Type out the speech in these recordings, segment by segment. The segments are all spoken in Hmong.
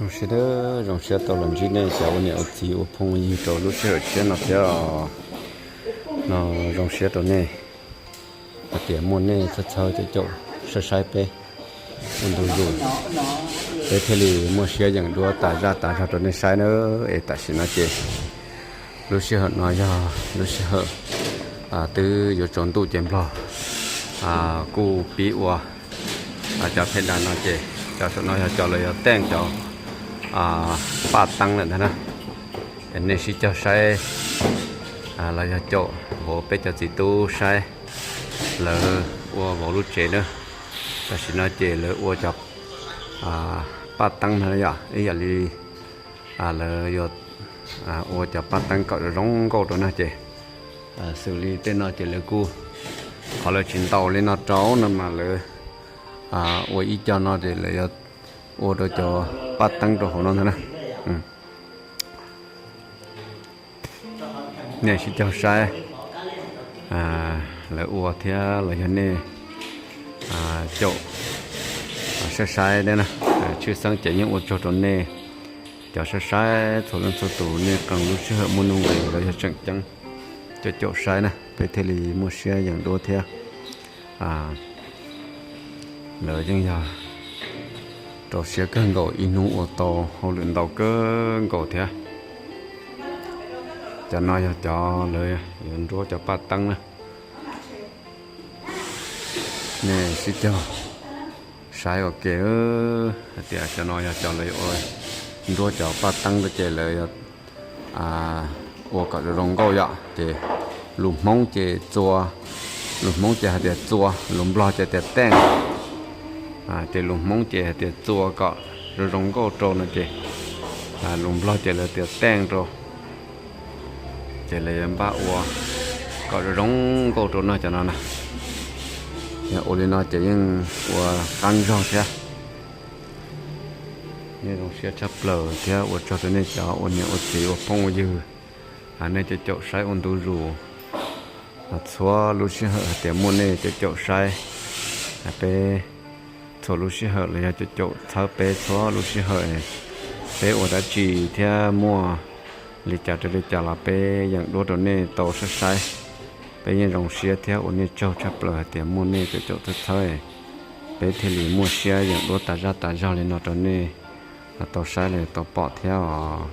Zoo siab, zoo siab tau los ntsib nej cov ua niam ua txiv ua phooj ua ywg rau lub sij hawm tshiab no thiab os. No zoo siab rau nej, hais tias muaj nej txhawb txhawb caum caum saib saib peb ua ntu zus, peb thiaj li muaj siab yeem duab tas zaj tas zog rau nej saib na. Es tam sim no ces lub sij hawm no yog lub sij hawm twb yuav tsaus ntuj ces nplog kuj pib ua cov phe das no ces cov saum no yog cov lawv yuav teej cov paj teeb lawm ntag na. Nej sib cog saib los yog caum vauv peb cov txiv tub saib lawv ua vauv lub tsev na. Tam sim no ces lawv ua cov paj teeb no yom, ib yam li lawv yuav ua cov paj teeb kom zoo zoo nkauj rau na ces xws li tej no ces lawv kuj, qhov lawv tsis ntaus li no rau no mas lawv ua ib co no ces lawv yuav ua rau cov paj teeb rau hauv no ntag na. Nej sib cog saib lawv ua thiab los yog nej caum saib saib na. Tshwj xeeb ces yeej ua tsaug rau nej cov saib saib txhua leej txhua tus, nej qee lub sij hawm muaj nuj nqis los yog tseem ceeb caum caum saib na, peb thiaj li muaj siab yeem duab thiab. Lawv yeej yog rau siab kawg nkaus, ib hnub ua tau hauj lwm ntau kawg nkaus thiab. Cov no yog cov lawv yuav nruab cov paj teeb na. Nej sib cog saib ua ke hais tias cov no yog cov lawv yuav ua nruab cov paj teeb rau ces lawv yuav ua kom zoo zoo nkauj yom. Ces lus Hmoob ces txua, lus Hmoob ces hais tias txua, lus Nplog ces tias teej. Ces lus Hmoob ces hais tias txua kom zoo zoo nkauj rau no ces lus Nplog ces lawv tias teej rau. Ces lawv yuav npaj ua kom zoo zoo nkauj rau no cov no na. Yog ua li no ces yeej ua qab zog thiab. Nej zoo siab tshaj plaws thiab ua tsaug rau nej cov ua niam ua txiv ua phooj ua ywg, nej cov caum saib ua ntu zus. Txhua lub sij hawm hais tias muaj nej cov caum saib peb txhua lub sij hawm los yog cov caum txhawb peb txhua lub sij hawm, peb ua dab tsi thiab muaj li cas rau li cas los peb yeem duab rau nej tau saib saib. Peb yeej zoo siab thiab ua nej tsaug tshaj plaws hais tias muaj nej cov caum txhawb txhawb, peb thiaj li muaj siab yeem duab tas zaj tas zog li no rau nej tau saib los tau pom thiab os.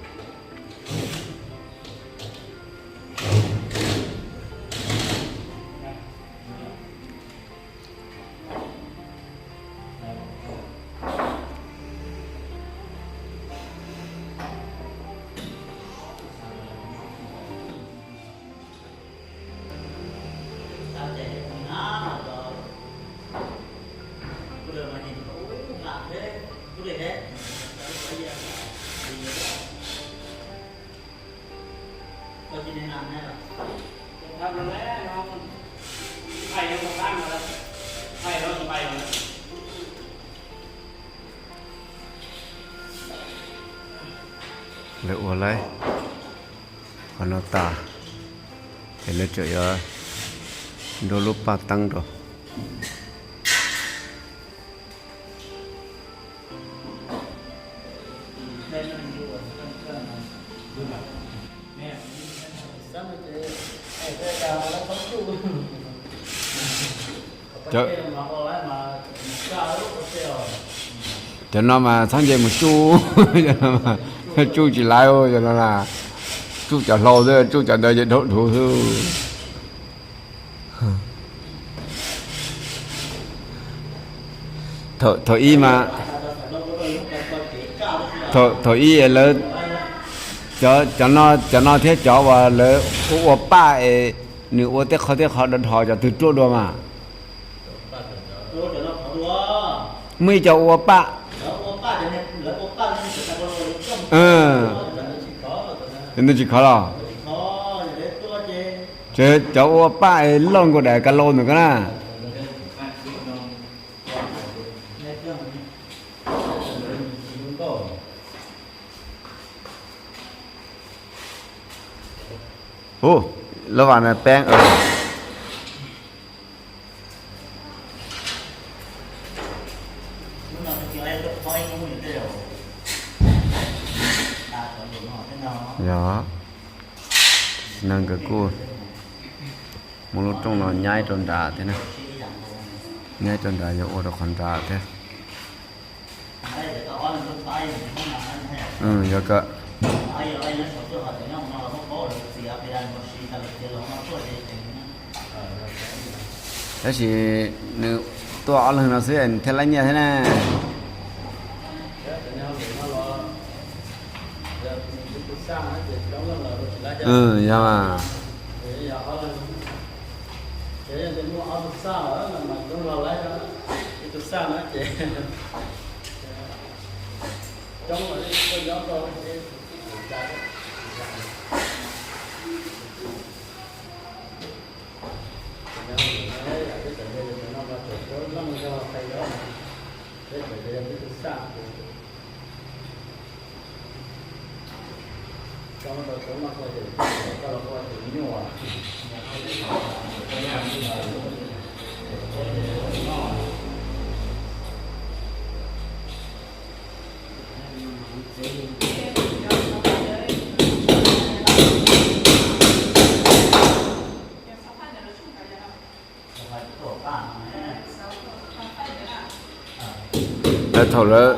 Lawv ua lawm qhov no tas, ces lawv tseem yuav nruab lub paj teeb rau. Cov no mas txhob nce mus tsuj, tsuj tsis laiv, tsuj cov hlau xwb, tsuj cov ntawd ces dhau dhuv xwb. Thaum ib mas, thaum ib lawv, cov no thiab cov uas lawv ua paj es nws ua tej qho tej qho dhos dhos cov twg ruaj dua mas. Muaj ib co ua paj, nws tsis khov los. Cov ua paj es loj nkaus daim ka lau ntawd ko na. Ub, lub vas na peeb. Yog, tam sim no nkawd kuj muab lub rooj no nyaib rau nrad thiab na. Nyaib rau nrad yog ua rau qhov nrad thiab. Yog kawg. Tab sis nws tuaj ob leeg no xwb thiaj laib nyiaj thiab na. Yog mas. Thaum lawv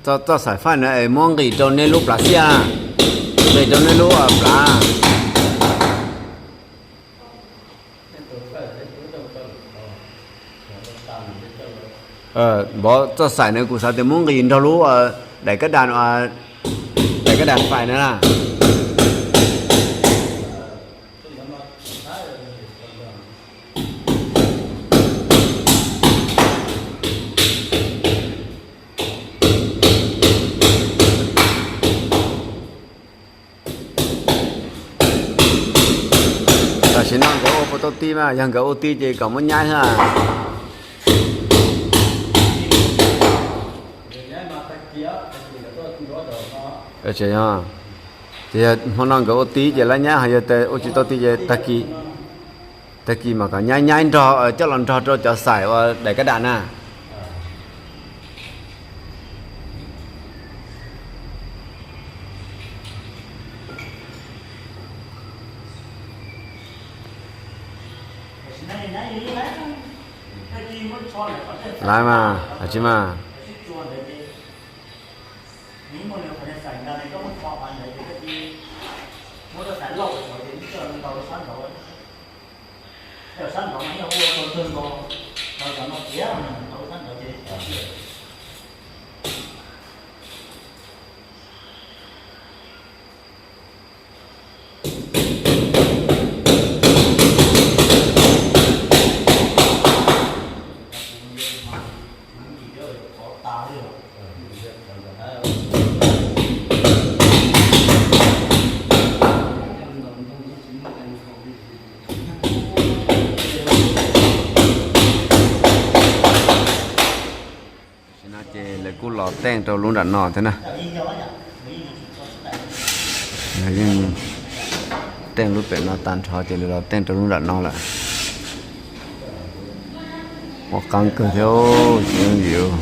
txoj xaim faij no es muab nqis rau nej lub plawv xiaj, nqis rau nej lub plawv. Npov txoj xaim no kuv xav tias muab nqis nrog lub daim kab das, daim kab das faij na. Tam sim no nkawd ua puas tau ti mas, yog nkawd ua ti ces kom muab nyaib xwb. Ces yog, ces yog hmo no nkawd ua ti ces lawv nyaib, ho yog ua tsis tau ti ces tag kis, tag kis mas kom nyaib nyaib nrog, coj los nrog rau cov xaim uas daim kab das na. Lawv mas, tsis mas. Tam sim no ces lawv kuj los teej rau lub nram no thiab na. Lawv yeej teej lub pem no tag nrho ces lawv los teej rau lub nram no lawm. Ua qeeb kawg thiab, tsis yooj yim.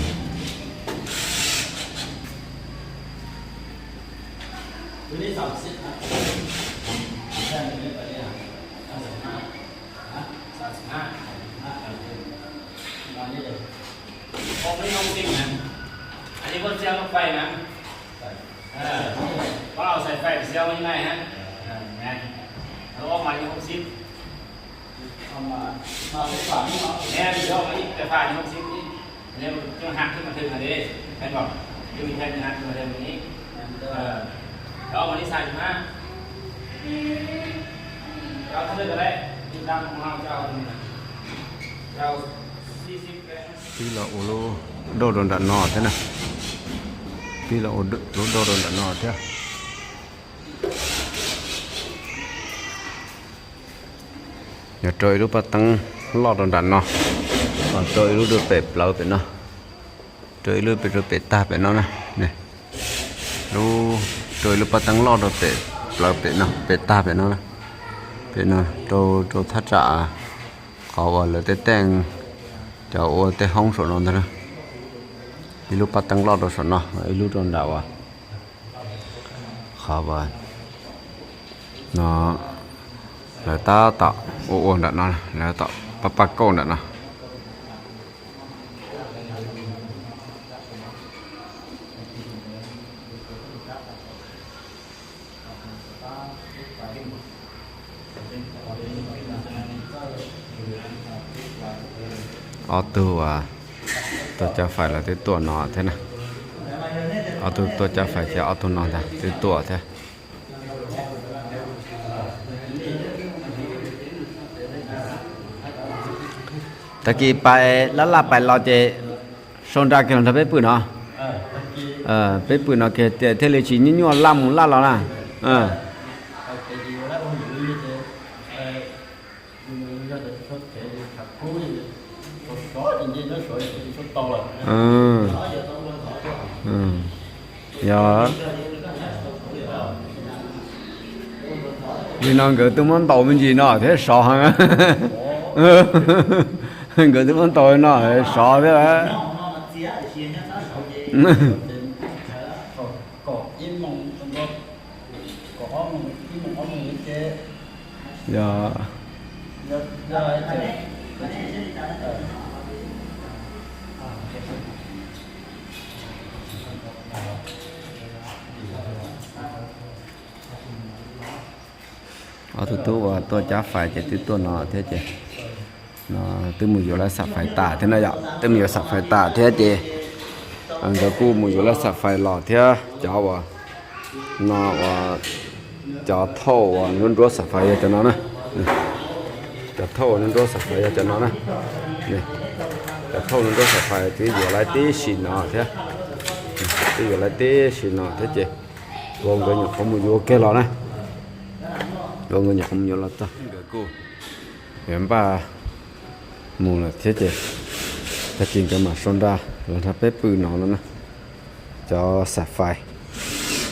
Ua li no xwb na. Ib pab xiab muab faij na. Pab los xaim faij xiab muab nyaib na. Ua mas li hauv xib. Neb yuav ua ib tais faj li hauv xib, neb coj haj xwb mas thwm na li. Kheev kom yus ib thaj haj xwb mas thwm li. Cov mas li xais mas. Cov thwb lawm, ib dab hmo no coj, coj xib xib. Pib los ua lub doj rau nram no thiab na. Pib los ua lub doj rau nram no thiab. Yog rau ib lub paj teeb loj rau nram no, rau ib lub rau pem plawv pem no, rau ib lub rau pem tag pem no na. Lub, rau ib lub paj teeb loj rau pem plawv pem no, pem tag pem no, pem no rau, rau thaj tsam qhov uas lawv tej teej, cov ua tej hoob saum no ntag na. Ib lub paj teeb loj rau saum no, ib lub rau nram uas qhov uas no, lawv tab tom ua ua nram no, lawv tom paj paj kauj nram no. Ob tug uas tuaj cab fais los twb tuaj no thiab na. Ob tug tuaj cab fais ces ob tug no ntag twb tuaj thiab. Tag kis pais laj laj pais los ces sau nra kiag los nrog peb pw no. Peb pw no kiag thiaj li tsis nyuaj nyuaj laj mus laj los na. Yog li no nkawd twb muab ntaus me ntsis no thiab sov heev. Nkawd twb muab ntaus no sov thiab. Yog ob tug tub uas tuaj cab fais ces twb tuaj no thiab ces no twb mus yuav lawv xam fais tas thiab na yom, twb mus yuav xam fais tas thiab ces nkawd kuj mus yuav lawv xam fais los thiab cov uas no uas cov thauj uas nruab nruab xam fais yog cov no na. Cov thauj uas nruab nruab xam fais yog cov no na. Cov thauj nruab nruab xam fais twb yuav lawv tib si no thiab. Twb yuav lawv tib si no thiab ces vauv nkawd nyuam qhuav mus yuav kiag los na. Vauv nkawd nyuam qhuav mus yuav los txog nkawd kuj yuav npaj mus lawm thiab ces tag kis nkawd mam sau nra los nrog peb pw no no na. Cov xam fais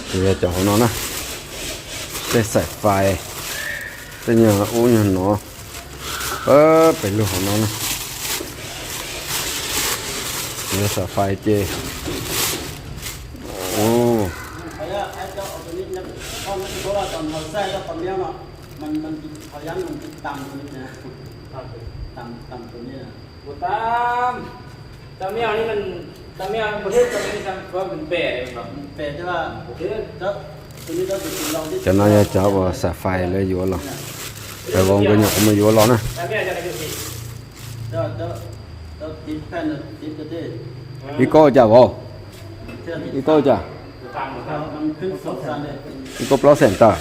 ces yog cov hauv no na. Tej xam fais, tej nyuag ub nyuag no, peb pem lug hauv no na. Yog xam fais ces Cov no yog cov uas xam fais lawv yuav los, cov vauv nkawd nyuam qhuav mus yuav los na. Ib koj cas vauv? Ib koj cas? Ib koj plaub xees tawm.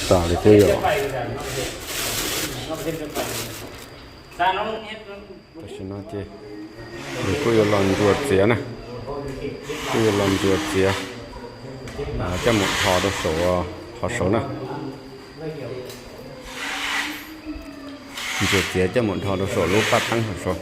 Tam li thiab yom. Tam sim no ces nws kuj yuav los ntsuas txiav na, kuj yuav los ntsuas txiav coj mus dhos rau saum qhov saud na. Ntsuas txiav coj mus dhos rau saum lub paj teeb hauv saud.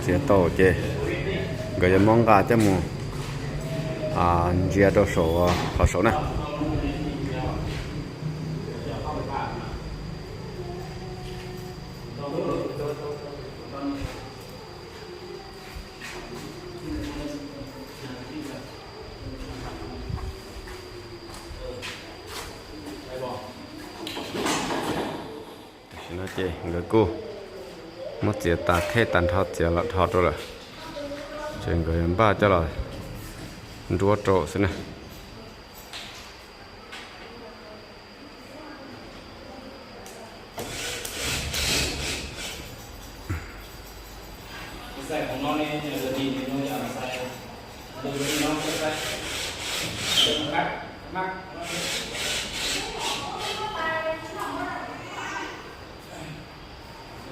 Txiav tau ces nkawd yuav muab nqa coj mus ntsia rau saum qhov saud na. Tam sim no ces nkawd kuj muab txiav tas thej tag nrho txiav los dhos rau lawm, ces nkawd yuav npaj coj los nruab rau xwb na.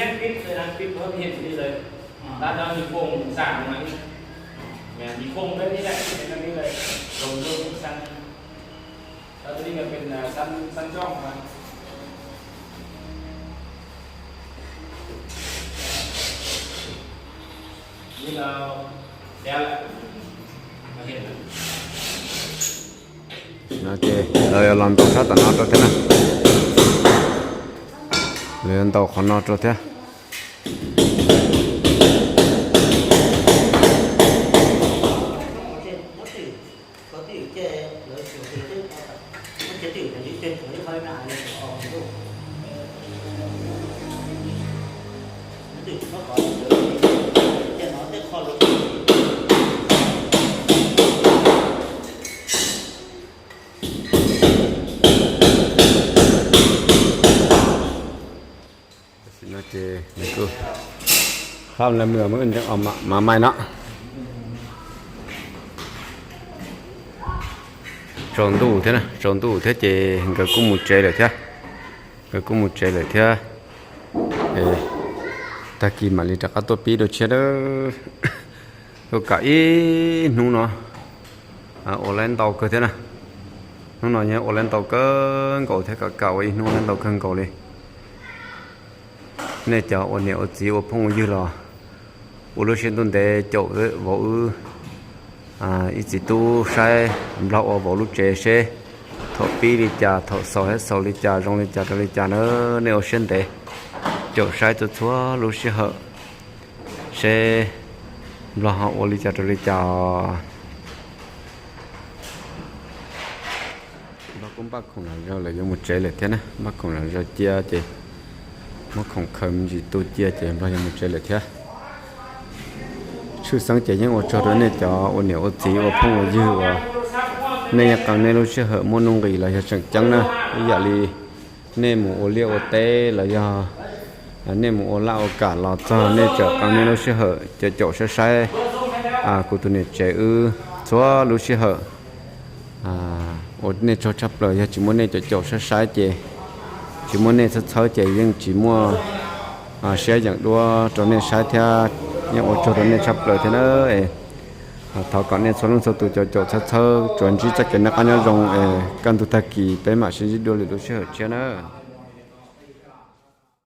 nhắc tiếp, tôi đang tiếp nối cái hiện đi rồi. Đó, đó, mình cuồng sẵn mà. Mẹ, mình cuồng tới đi lại, thì nó đi lại. Cuồng luôn sẵn. Đó, tôi đi là bên, à, sẵn, sẵn trong mà. Như là, đeo lại. Nó hiện. No ces lawv yuav los ntaus sab tom no rau thiab na. Lawv yuav ntaus qhov no rau thiab. Tam sim no ces nws kuj qhab lawv mus mus ntsees os, mam mai no. Tsaus ntuj thiab na, tsaus ntuj thiab ces nkawd kuj mus tsev lawm thiab. Nkawd kuj mus tsev lawm thiab. Tag kis mam li rov qab tuaj pib dua tshiab nawb. Tuaj kam ib hnub no ua lawv ntau kawg thiab na. Hnub no yog ua lawv ntau kawg nkaus thiab, kam kam ua ib hnub lawv ntau kawg nkaus li. Nej cov ua niam ua txiv ua phooj ua ywg los ua lub siab ntuj ntev caum vauv wb ib txiv tub saib nplog ua vauv lub tsev seb thaum pib li cas, thaum xaus thiab xaus li cas, zoo li cas rau li cas na. Nej ua siab ntev caum saib txhua txhua lub sij hawm seb nplog ho ua li cas rau li cas os. Nplog kuj npaj khoom los zog lawm yuav mus tsev lawm thiab na, npaj khoom los zog cia ces muab khoom khaws me ntsis tu cia ces nplog yuav mus tsev lawm thiab. Tshwj xeeb ces yeej ua tsaug rau nej cov ua niam ua txiv ua phooj ua ywg uas nej yeej qee nej lub sij hawm muaj nuj nqis los yog tseem ceeb na, ib yam li nej mus ua liaj ua teb los yog nej mus ua laj ua kam los txog nej tseem qee nej lub sij hawm caum caum saib saib kuv tus niam tsev wb txhua lub sij hawm. Ua nej tsaug tshaj plaws, yog tsis muaj nej caum caum saib saib ces, tsis muaj nej txhawb txhawb ces yeej tsis muaj siab yeem duab rau nej saib thiab. Yeej ua tsaug rau nej tshaj plaws thiab na. Thov kom nej txhua leej txhua tus caum caum txhawb txhawb tsuas ntsib txoj kev noj qab nyob zoo es kaj ntug tag kis peb mam sib ntsib dua lwm lub sij hawm tshiab na.